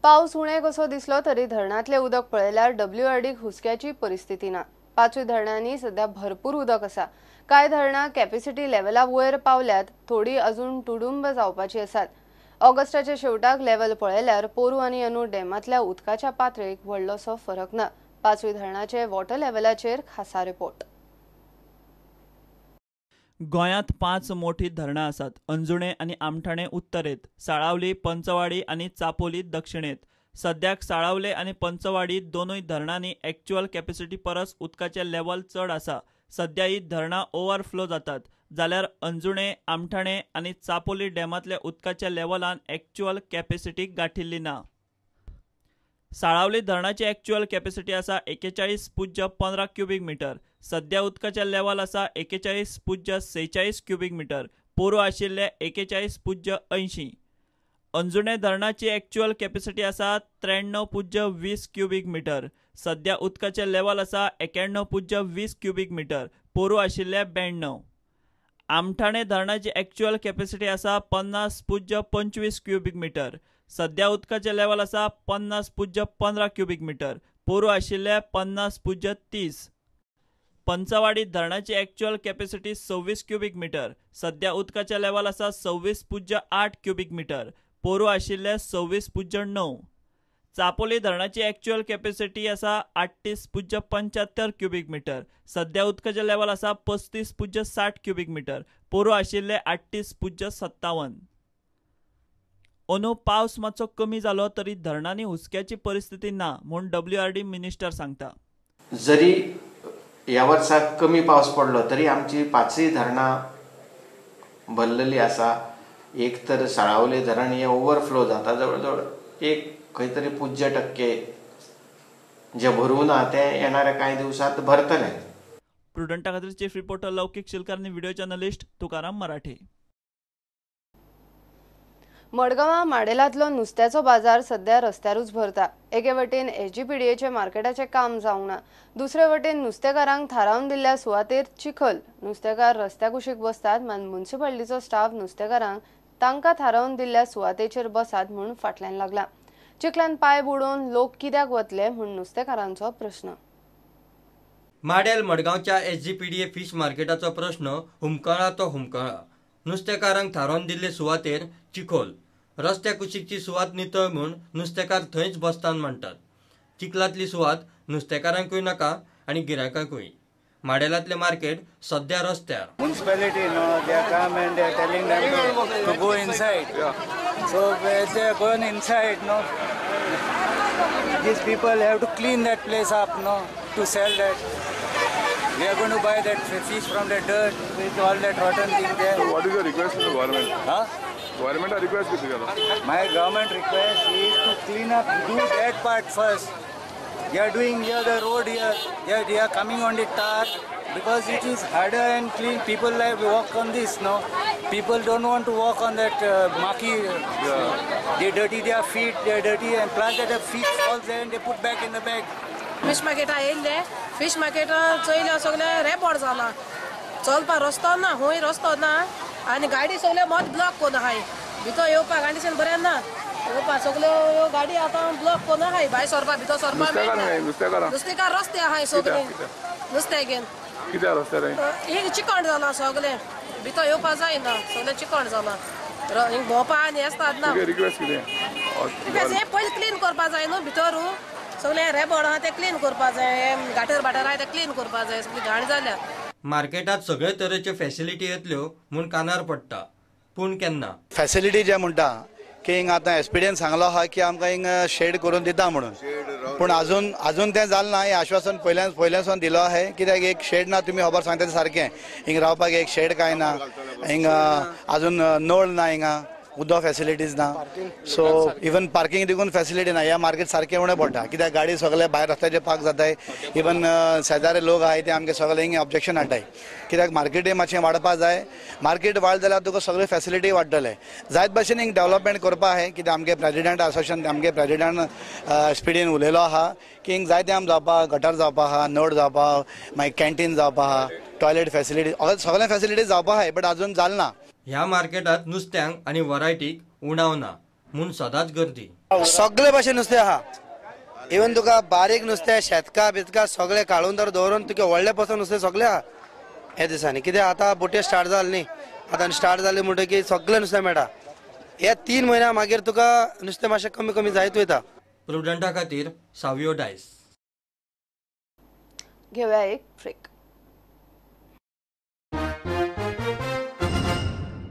पावस उणे कसो दिसलो तरी धरणांतले उदक पळयल्यार डब्ल्यूआरडीक हुस्क्याची परिस्थिती ना. पांचूय धरणांनी सध्या भरपूर उदक आसा. कांय धरणां कॅपेसिटी लेव्हला वयर पावल्यात, थोडी अजून तुडुंब जावपाची आसात. ऑगस्टाच्या शेवटाक लेव्हल पळयल्यार पोरू आनी अंदू डॅमांतल्या उदकाच्या पातळेक व्हडलोसो फरक ना. पांचूय धरणाचे वॉटर लेव्हलाचेर खासा रिपोर्ट. गोंयांत 5 मोठी धरणां आसात. अंजुणे आनी आमठाणे उत्तरेत, साळावली, पंचवाडी आनी चापोली दक्षिणेत. सद्याक साळावले आनी पंचवाडी दोनूय धरणांनी एक्च्युअल कॅपेसिटी परस उदकाचें लेवल चड आसा. सद्या ही धरणां ओवरफ्लो जातात, जाल्यार अंजुणे, आमठाणे आनी चापोली डॅमांतल्या उदकाच्या लेवलान एक्च्युअल कॅपेसिटी गांठिल्ली ना. साळावली धरणाची एक्च्युअल कॅपेसिटी आसा 41.15 क्युबीक मिटर. सद्या उदकाचें लेवल आसा 41.46 क्युबीक मिटर, पोरू आशिल्ले 41.80. अंजुणे धरणाची एक्च्युअल कॅपेसिटी आसा 93.20 क्युबीक मिटर. सद्या उदकाचें लेवल आसा 91.20 क्युबीक मिटर, पोरू आशिल्ले 92. आमठाणे धरणाची एक्च्युअल कॅपेसिटी आसा 50.25 क्युबीक मिटर. सद्या उदकाचें लेवल आसा 50.15 क्युबीक मिटर, पोरू आशिल्ले 50.30. पंचवाडी धरणाची एक्च्युअल कॅपेसिटी 26 क्युबीक मिटर. सद्या उदकाचें लेवल आसा 26.8 क्युबीक मिटर, पोरू आशिल्ले 26.9. चापोली धरणाची एक्च्युअल कॅपेसिटी आसा 38.75 क्युबीक मिटर. सद्या उदकाचें लेवल आसा 35.60 क्युबीक मिटर, पोरू आशिल्ले 38.57. अंदू पावस मातसो कमी जालो तरी धरणांनी हुस्क्याची परिस्थिती ना म्हूण डब्ल्यूआरडी मिनिस्टर सांगता. जरी ह्या वर्सा कमी पावस पडलो तरी आमची 5 धरणां भरलेली आसा. एक तर साळावले धरण हे ओवरफ्लो जाता, जवळ जवळ एक खंय तरी 0% जे भरूं ना ते येणाऱ्या कांय दिवसांत भरतले. प्रुडंटा खातीर चीफ रिपोर्टर लौकिक शिलकार आनी व्हिडिओ जर्नलिस्ट तुकाराम मराठे. मडगांवां माडेलांतलो नुस्त्याचो बाजार सध्या रस्त्यारूच भरता. एके वटेन एसजीपीडीएचे मार्केटाचें काम जावंक ना, दुसरे वटेन नुस्तेकारांक थारावन दिल्ल्या सुवातेर चिखल. नुस्तेकार रस्त्या कुशीक बसतात, मात म्युनिसिपालिटीचो स्टाफ नुस्तेकारांक तांकां थारावन दिल्ल्या सुवातेचेर बसात म्हूण फाटल्यान लागला. चिखलान पांय बुडोवन लोक कित्याक वतले म्हूण नुस्तेकारांचो प्रस्न. माडेल मडगांवच्या एसजीपीडीए फिश मार्केटाचो प्रश्न हुमकळा तो हुमकळा. नुस्तेकारांक थारावन दिल्ले सुवातेर चिखोल, रस्त्या कुशीकची सुवात नितळ म्हूण नुस्तेकार थंयच बसतात म्हणटात. चिखलांतली सुवात नुस्तेकारांकूय नाका आनी गिरायकांकूय. माडेलांतलें मार्केट सद्या रस्त्यार. Municipality no, they are come and they are telling them to go inside. So as they are going inside no, these people have to clean that place up no, to sell that. We are going to buy that fish from the dirt with all that rotten thing there. So what is your request to the government? Huh? Government request किती केला? My government request is to clean up, do that part first. They are doing here the road here. They are coming on the tar because it is harder and clean. People like walk on this, no? People don't want to walk on that maki. Yeah. They dirty their feet, they are dirty, and plus that the fish falls there and they put back in the bag. Fish market आयिल्ले, fish market चोयल्या सगळें रेबोड जाला, चलपाक रस्तो ना, खंय रस्तो ना आनी गाडी सगळ्यो मत ब्लॉक करून आहाय. भितर येवपाक आनी बरें ना येवपाक, सगळ्यो गाडी आतां ब्लॉक करून आहाय, भायर सरपाक भितर सरपाक मेळना. नुस्तेकार रस्ते आहाय सगळे, नुस्तें घेवन हिंग चिकण जाला सगळें, भितर येवपाक जायना, सगळें चिकण जाला, हिंग भोंवपाक आनी आसतात ना. हें पयलीं क्लीन करपाक जाय न्हू, भितर सगळें रेबोड आहा तें क्लीन करपाक जाय, गाटर बाटर आहा तें क्लीन करपाक जाय, सगळी घाण जाल्या. मार्केटात सगळे तरेच्यो फॅसिलिटी येतल्यो म्हूण कानार पडटा, पूण केन्ना फॅसिलिटी जे म्हणटा की हिंग आतां एसपीडीन सांगलो आहा की आमकां हिंग शेड करून दिता म्हणून, पूण अजून अजून तें जालें ना. हें आश्वासन पयल्यान दिलो आहा, कित्याक एक शेड ना, तुमी खबर सांगता तें सारकें, हिंग रावपाक एक शेड कांय ना, हिंग अजून नळ ना, हिंगा उदक फॅसिलिटीज ना, सो इवन पार्किंग देखून फॅसिलिटी ना. ह्या मार्केट सारकें उणें पडटा, कित्याक गाडी सगळे भायर रस्त्याचेर पार्क जाताय, इवन शेजारी लोक आहाय ते आमगे सगळे हिंग ऑब्जेक्शन हाडटाय, कित्याक मार्केटय मातशें वाडपा जाय. मार्केट वाड जाल्यार तुका सगळे फॅसिलिटी वाडटले. जायत भाशेन हिंग डेवलपमेंट करपा आहाय, कित्याक आमगे प्रेजिडेंट असोसिएशन, आमगे प्रेजिडेंट एसपीडीन उलयलो आहा की हिंग जायते आम जावपा, गटर जावपा आहा, नळ जावपा, मागीर कॅन्टीन जावपा आहा, टॉयलेट फॅसिलिटी, सगळे फॅसिलिटी जावपा आहाय, बट अजून जालें ना. ह्या मार्केटात नुस्त्यांक आनी वरायटीक उणाव ना. म्हूण सदांच गर्दी. सगळे भाशेन नुस्तें आहा, इवन तुका बारीक नुस्तें, शेतकां बितकां सगळें काळुंदर दवरून तुका व्हडलें पसून नुस्तें सगळें आहा ह्या दिसांनी. कित्याक आतां बोटयो स्टार्ट जाली न्ही, आतां स्टार्ट जाली म्हणटकीर सगळें नुस्तें मेळटा. हे 3 म्हयन्या मागीर तुका नुस्तें मातशें कमी कमी जायत वयता. प्रुडंटा खातीर सावियो डायस. घेवया एक ब्रेक.